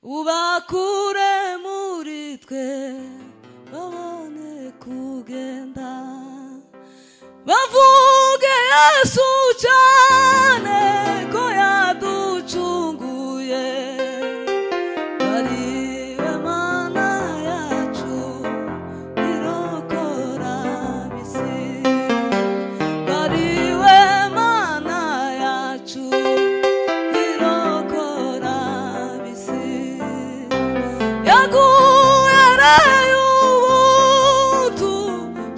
Ubakure muri twe babone kugenda, bavuge Yesu cyane ko yaducunguye, ariwe Mana yacu irokora bisi, ariwe Mana yacu irokora bisi. Yaguhereye ubuntu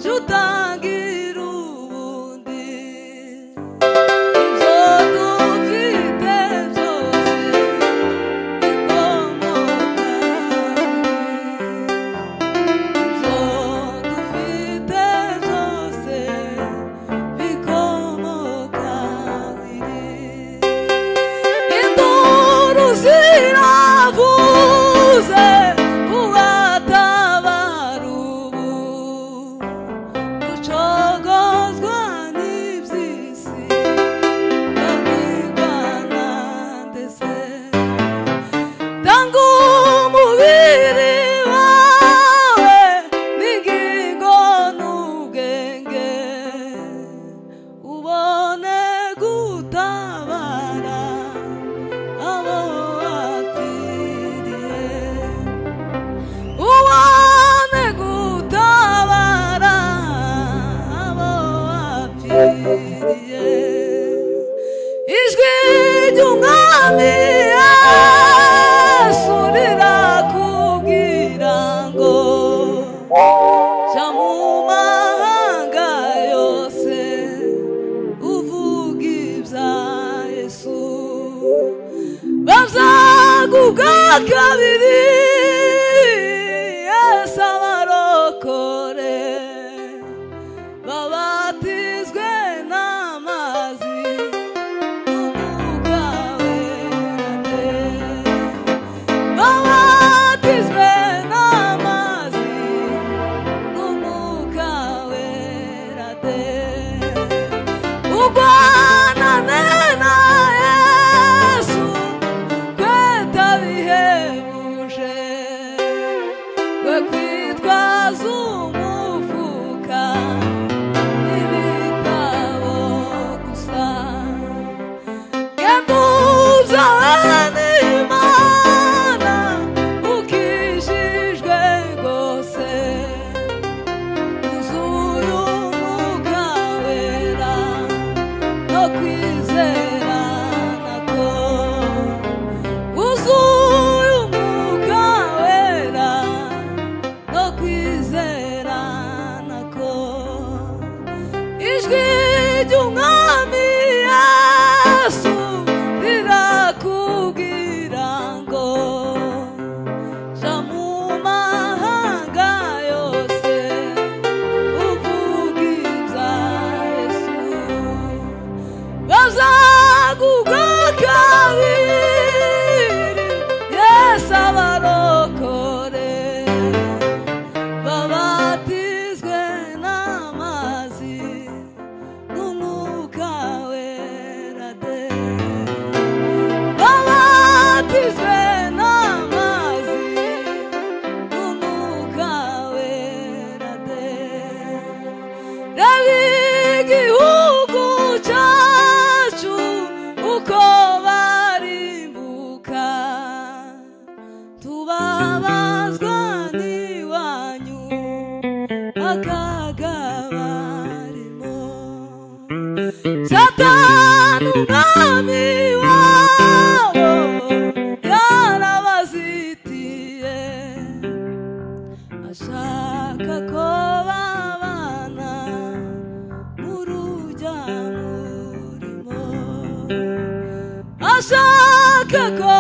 jutangira ubundi, ibyo dufite byose bikomoka, ibyo dufite byose bikomoka iri. Induru ziravuze ubatabara ubu, ducogozwa n'iby'isi babwirwa na ndetse. Tanga umubiri wawe n'ingingo n'ubwenge, ubone gutabara abo wapfiriye, ubone gutabara abo wapfiriye. Ijwi ry'Umwami Yesu rirakubwira ngo jya mu mahanga yose uvuga ibya Yesu, bazaguga kabiri Yesu abarokore, babatizwe n'amazi n'Umwuka Wera, babatizwe n'amazi n'Umwuka Wera de. Ugwanane na Yesu kweta bihebuje, we kwitwaza umufuka n'ibitabo gusa. Genda n'Imana ukijijwe rwose, uzuye Umwuka Wera no kwizera nako, uzuye Umwuka Wera no kwizera nako. Ijwi ry'Umwami Yesu rirakubwira ngo jya mu mahanga yose uvuga ibya Yesu, bazaguga kabiri Yesu abarokore, babatizwe n'amazi n'Umwuka Wera de, babatizwe n'amazi n'Umwuka Wera de. Reba igihugu cyacu uko barimbuka, tubabazwa n'iwanyu akaga barimo. Satani umwami wabo yarabazitiye, ashaka ko babana mu rujya murimo, ashaka ko